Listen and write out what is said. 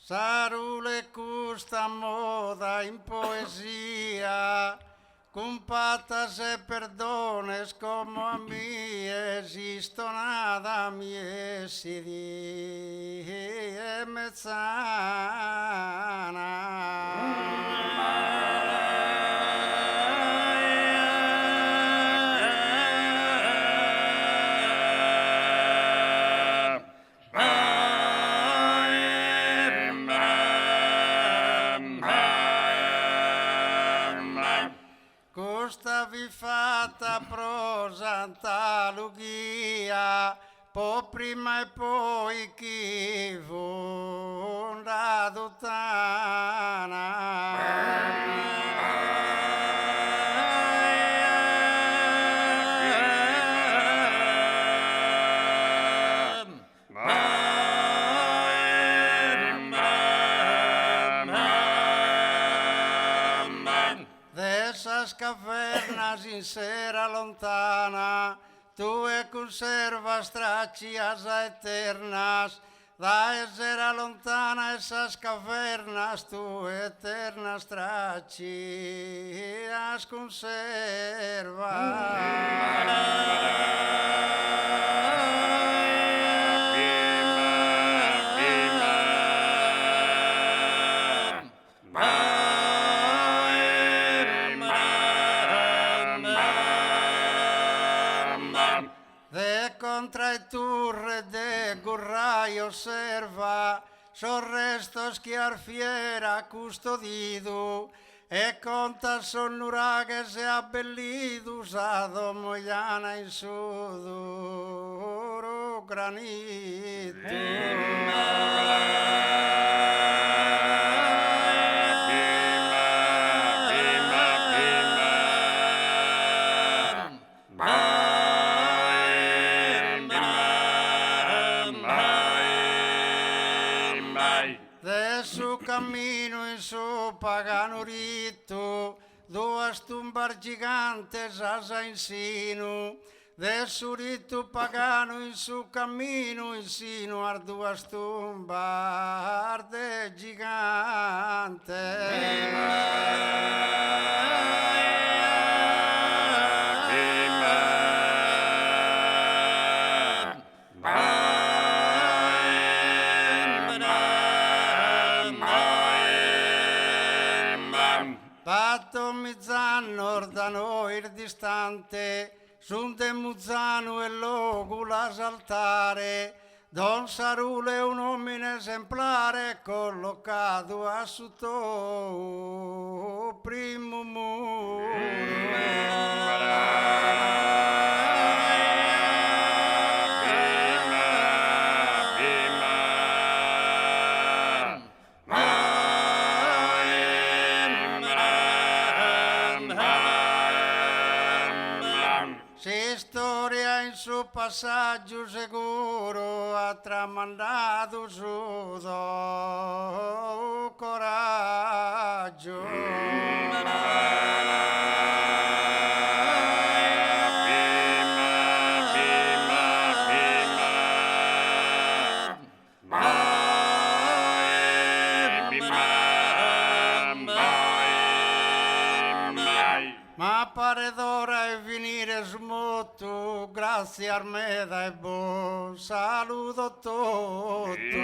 Sarule custa moda in poesia Cumpatas e perdones como a mie s'istonada mi 'essit e metzana. Custa fit fata pro Santa Lughia, po prima e poi chi fundadu t'ana. De sas cavernas in s'era lontana Tue cunservas tràcias eternas Dae s'era lontana 'e sas cavernas Tue eternas tràcias cunservas. De contra 'e turre de Gurrai osserva sos restos chi as fiera custodidu e conta sos nuraghes e abbellidu sa domo 'e jana in su duru granitu. De su camminu in su paganu ritu Duas tumbas gigantes as in sinu De su ritu paganu in su camminu in sinu as duas tumbas de gigantes. Battomiz'annos da nois distante Sunt de Muzanu e logu s'altare, Don Sarule un'omine esemplare collocadu a su tou primu muru. S'istoria in su passaggiu seguru at tramandadu su tou coraggiu. Ma paret ora 'e finire su motu, gratzias meda e bos saludo totu.